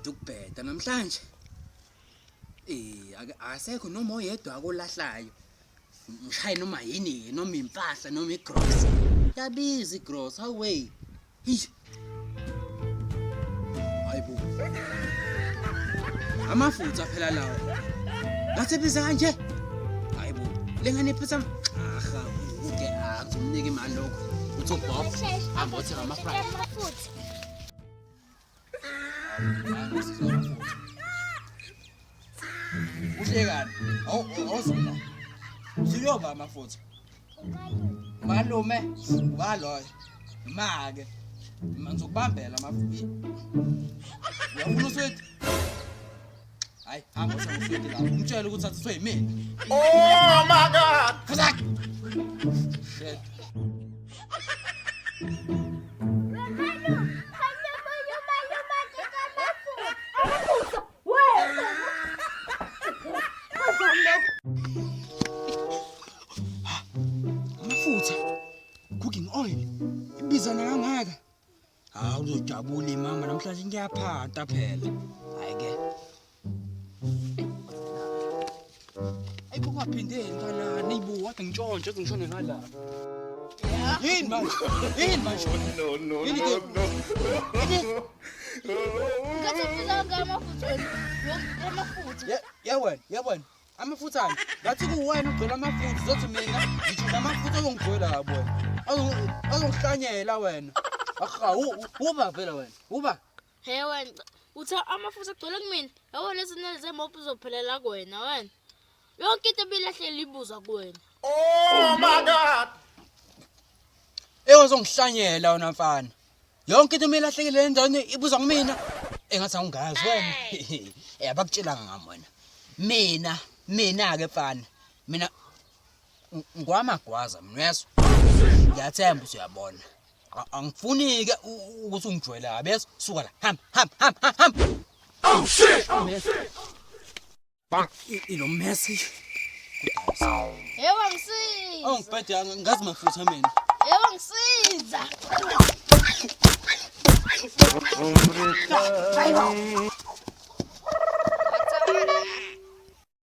Ukubheda ukubheda namhlanje. Eh akasekho noma oyedwa akolahlayo. Ngishaye noma yini noma impahla noma igross. Yabiza igross how way. Eish. Hayibo. Amafutha phela lawo. Ngathi ebiza kanje. Hayibo. Lengane iphethe aha uke akuzomnika imali lokho. Uthi uBob hamba othenga ama-fry. Amafutha. Uhlekani? Awu awuzona. Siyoba amafutha. Malume, ubaloyo. Make. Ngizokubambela amafutha. Uyafuna uswidi? Hayi, hamba uthenga uswidi lapho. Umtshele ukuthi athathwe yimina. Oh my God! Fusak. Shit. Amafutha. Cooking oil. Ibizana kangaka. Hawu uzojabula imama namhlanje ngiyaphanta phela. Hayi ke. Ayibo ungaphindeli ngalana ibo wade ngitshontshe uze ngishone ngala. Yini manje? Yini manje? No, no, Yini no, ke? no. Yini? Ngathi ubuza ngamafutha wena. Yonke amafutha. Ye wena, ye wena. Amafutha ani? Ngathi kuwena ugcwele amafutha uzothi mina ngitsho amafutha ozongigcwela kabi wena. Azongihlanyela wena. Aha, uba vela wena. Uba. He wena, uthi amafutha agcwele kumina. Yabo lezi nele zemophu uzophelela kuwena wena. Yonke into ebilahlele ibuza kuwena. Oh my God! Ewe uzongihlanyela wena mfana. Yonke into imilahlekile endaweni ibuzwa kumina. Engathi awungazi wena. Eh abakutshelanga ngami wena. Mina, mina ke mfana. Mina ngwamagwaza mina uyezwa. Ngiyathemba usuyabona. Angifuni ke ukuthi ungijwayele kabi yezwa. Suka la. Hamba, hamba, hamba, hamba. Oh shit! Ilo mesi. He wangisiza. Awungibhede ngazi mafutha mina. He wangisiza.